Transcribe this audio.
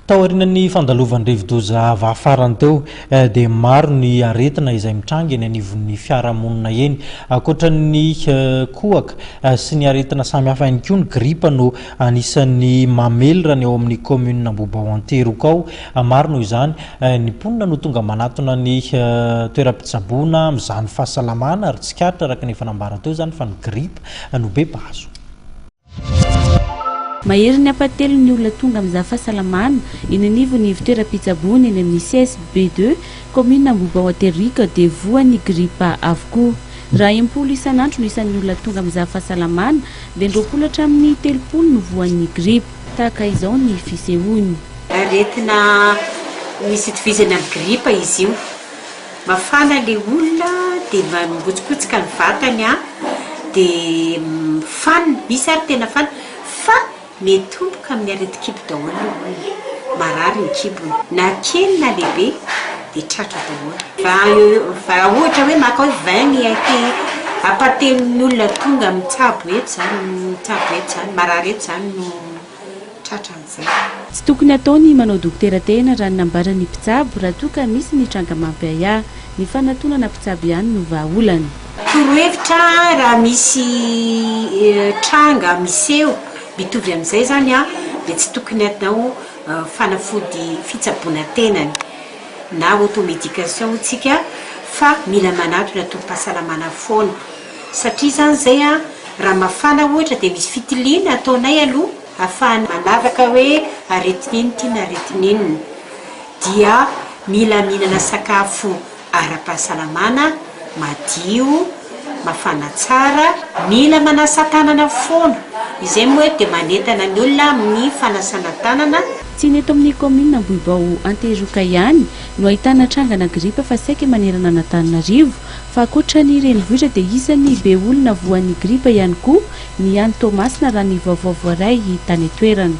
Taorian'ny fandalovan'ny rivodoza Ava farany teo dia maro ny aretina izay mitranga eny anivon'ny fiarahamonina eny. Ankoatra ny kohaka sy ny aretina samihafa ihany koa ny gripa no anisan'ny mamely raha ny ao amin'ny kaominina Ambohibao Antehiroka ao. Maro noho izany ny mponina no tonga manatona ny toeram-pitsaboana mizaha ny fahasalamana ary tsikaritra araka ny efa nambara teo izany fa ny gripa no be mpahazo. Mahery ny ampahatelon'ny olona tonga mizaha fahasalamana eny anivon'ny ivon-toeram-pitsaboana eny amin'ny CSB ii, kaominina Ambohibao Antehiroka dia voan'ny gripa avokoa. Raha 60 isan'andro no isan'ny olona tonga mizaha fahasalamana dia ny 20 hatramin'ny 30 no voan'ny gripa. Tahaka izao ny fisehoany. Aretina misy itovizany amin'ny gripa izy io. Mafana le olona de mangotsikotsika ny vatany an, de fanina, misy ary tena fanina, fa mitomboka amin'ny aretin-kibo daholo le olona, marary ny kibony, na kely na lehibe de tratra daholo. Raha ohatra hoe maka hoe 20 ny aty ampahatelon'ny olona tonga mitsabo eto zany, mitsabo eto zany, marary eto zany no. tratran'izay. Tsy tokony atao ny manao dokotera tena raha ny nambaran'ny mpitsabo raha toa ka misy ny tranga mampiahiahy. Ny fanatonana mpitsabo ihany no vahaolana. Torohevitra raha misy tranga miseho mitovy amin'izay izany dia tsy tokony atao fanafody fitsaboana tenany na automédication hoy tsika fa mila manatona tobim-pahasalamana foana. Satria izany izay an, raha mafana ohatra dia misy fitiliana ataonay aloha ahafahana manavaka hoe aretina inona ity na aretina inona. Dia mila mihinana sakafo ara-pahasalamana, madio, mafana tsara, mila manasa tanana foana. Izay moa eto dia manentana ny olona amin'ny fanasana tanana. Tsy ny eto amin'ny kaominina Ambohibao Antehiroka ihany no ahitana trangana gripa fa saika manerana an'Antananarivo. Fa ankoatra ny renivohitra dia isan'ny be olona voan'ny gripa ihany koa ny any Toamasina raha ny vaovao voaray tany an-toerana.